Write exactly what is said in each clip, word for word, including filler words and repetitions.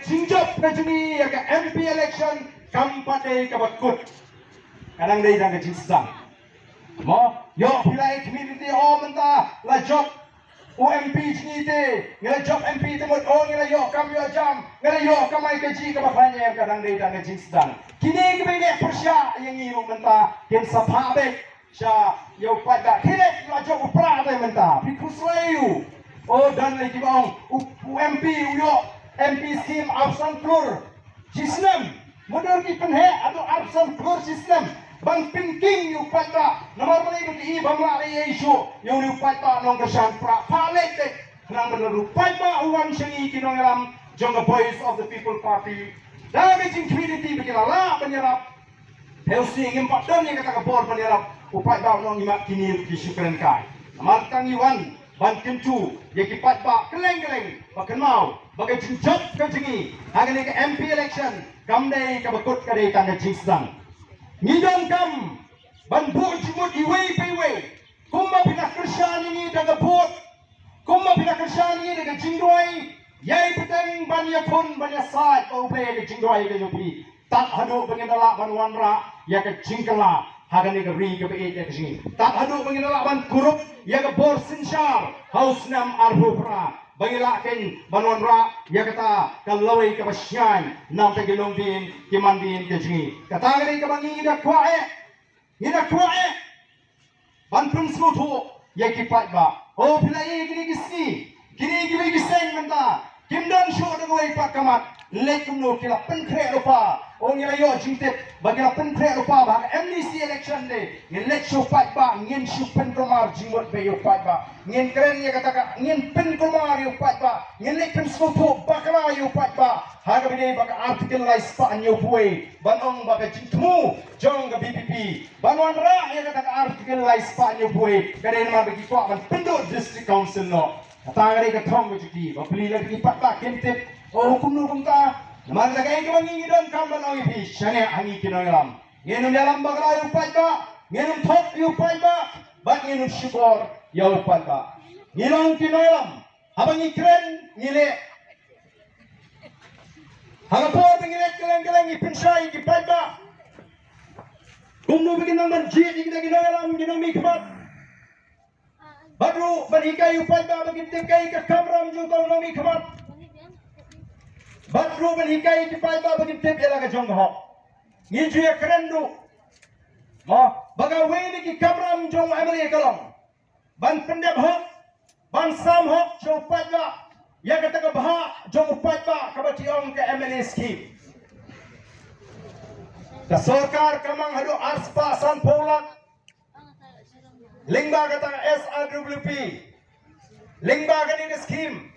Jingjop ka jong ngi ïa ka M P election kam pat dei kaba kut. Ka dang dei tang ka jingsdang. Mo, ïoh phi la ïa khmih te, oh mynta la jop u M P jong ngi te, ngi la jop M P te mut, oh ngi la ïoh kam ïoh jam, ngi la ïoh kamai kajih kaba khlaiñ em. Ka dang dei tang ka jingsdang. Kine kiba ïaleh pyrshah ïa ngi ruh mynta kin sa phah beit sha ïa u paidbah. Khie leit la jop u Prah te mynta, phi khuslai ïa u. Oh, don lei kiba ong u, u M P u ïoh M P scheme arphew san klur shi snem. Mutdur ki pynheh haduh arphew san klur shi snem ban pynking ïa u paidbah. Namar balei? Ba ki i bym lah leh ei ei shuh ïa une u paidbah nongkyrshan Prah. Phah leit te, khnang ba u paidbah u wan sha ngi ki nongïalam jong ka Voice of the People Party da ka jingkhmih lynti ba ki la lah ban ïarap. Phi sngewthuh, ngim pat don ïa kata ka bor ban ïarap u paidbah u nongïalam, kine ki shu kren kai. Namar kata ngi wan ban kyntu ïa ki paidbah kylleng kylleng ba kynmaw ba ka jingjop ka jong ngi ha kane ka M P election kam dei kaba kut, ka dei tang ka jingsdang. Ngi donkam ban buh jingmut iwei pa iwei. Kumba phi la kyrshan ïa ngi da ka vote, kumba phi la kyrshan ïa ngi da ka jingduwai, ïai bteng ban ïakhun ban ïasaid ba U Blei ka jingduwai ka jong phi. Tad haduh ba ngin da lah ban wanrah ïa ka jingkylla ha kane ka ri kaba ïeit ïa ka jong ngi. Tad haduh ba ngin da lah ban kurup ïa ka bor synshar ha u snem arphew phra, ba ngin lah kein ban wanrah ïa kata ka lawei kaba shngaiñ na bynta ki longdien ki mandien ka jong ngi. Kata ka dei kaba ngi da kwah eh. Ngi da kwah eh ban pynsngewthuh ïa ki paidbah. Oh, phi la ïohi kine ki sngi, kine kiwei ki seng mynta kim don shuh da kawei pat ka mat. Leit kumno ki la pynkhreh lypa. Oh, ngi la ïoh jingtip ba ki la pynkhreh lypa ba ha ka M D C election te ngin leit sha u paidbah, ngin shu pynkulmar jingmut bad ïa u paidbah. Ngin kren ïa kata ka, ngin pynkulmar ïa u paidbah, ngin leit pynsngewthuh bakla ïa u paidbah. Ha kaba dei ba ka Article lai spah hynñiewphew wei ban ong ba ka jingthmu jong ka V P P ban wanrah ïa kata ka Article lai spah hynñiewphew wei ka dei namar ba ki kwah ban pynduh District Council noh. Kata ka dei ka thong ka jong ki. Bapli la ki paidbah kim tip. Oh, kumno kumta? Namar kata kaei kaba ngi ngi donkam ban ong ïa phi, shaniah ha ngi ki nongïalam. Ngin ym ïalam bakla ïa u paidbah, ngin ym thok ïa u paidbah bad ngin ym shukor ïa u paidbah. Ngi long ki nongïalam. Haba ngi kren ngi leh. Ha ka por ba ngi leh kylleng kylleng ngi pynshai ïa ki paidbah kumno ba kin nang ban jied ïa kita ki nongïalam, ki nongmihkhmat. Bad ruh ban hikai ïa u paidbah ba kin tip kaei ka kamram jong uta u nongmihkhmat. Bad ruh ban hikai ïa ki paidbah ba kin tip ïa la ka jong ka hok. Ngi ju ïa kren ruh, mo, ba kawei na ki kamram jong u M L A ka long ban pyndep hok, ban sam hok sha u paidbah ïa kata ka bhah jong u paidbah kaba ki ong ka M L A scheme. Ka sorkar ka mang haduh arspah sanphew lak lyngba kata ka S R W P. Lyngba kane ka scheme,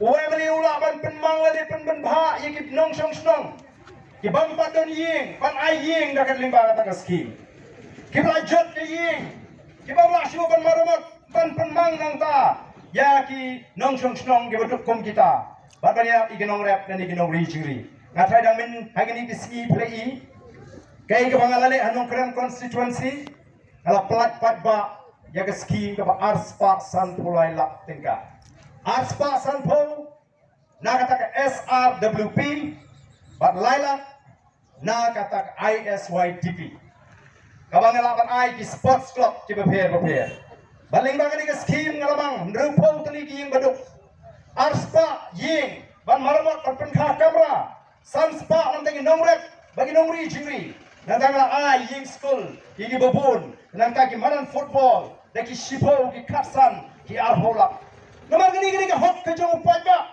u M L A u lah ban pynmang lane pynbha ïa ki nongshong shnong ki bym pat don ïing, ban ai ïing da ka lyngba kata ka scheme. Kiba la jot ka ïing, ki bym lah shuh ban maramot, ban pynmang nangta ïa ki nongshong shnong kiba duk kum kita. Bad ban ïa ïa ki nongrep lane ki nongri jingri. Nga tharai dang mynta ha kine ki sngi phi la i kaei kaba nga la leh ha Nongkrem constituency. Nga la pynlait paidbah ïa ka scheme kaba arspah sanphew lai lak tyngka. Arspah sanphew na kata ka S R W P bad lai lak na kata ka I S Y D P, kaba nga la ban ai ki sports club kiba pher ba pher. Bad lyngba kane ka scheme nga la mang hynriewphew tylli ki ïing ba duk, arspah ïing ban maramot ban pynkhah kamra, san spah nangta ki nongrep bad ki nongri jingri. Nangta nga la ai ïing skul ïa kiba bun, nangta ki madan football da ki shiphew ki khatsan ki arphew lak. Namar kane kane ka hok ka jong u paidbah.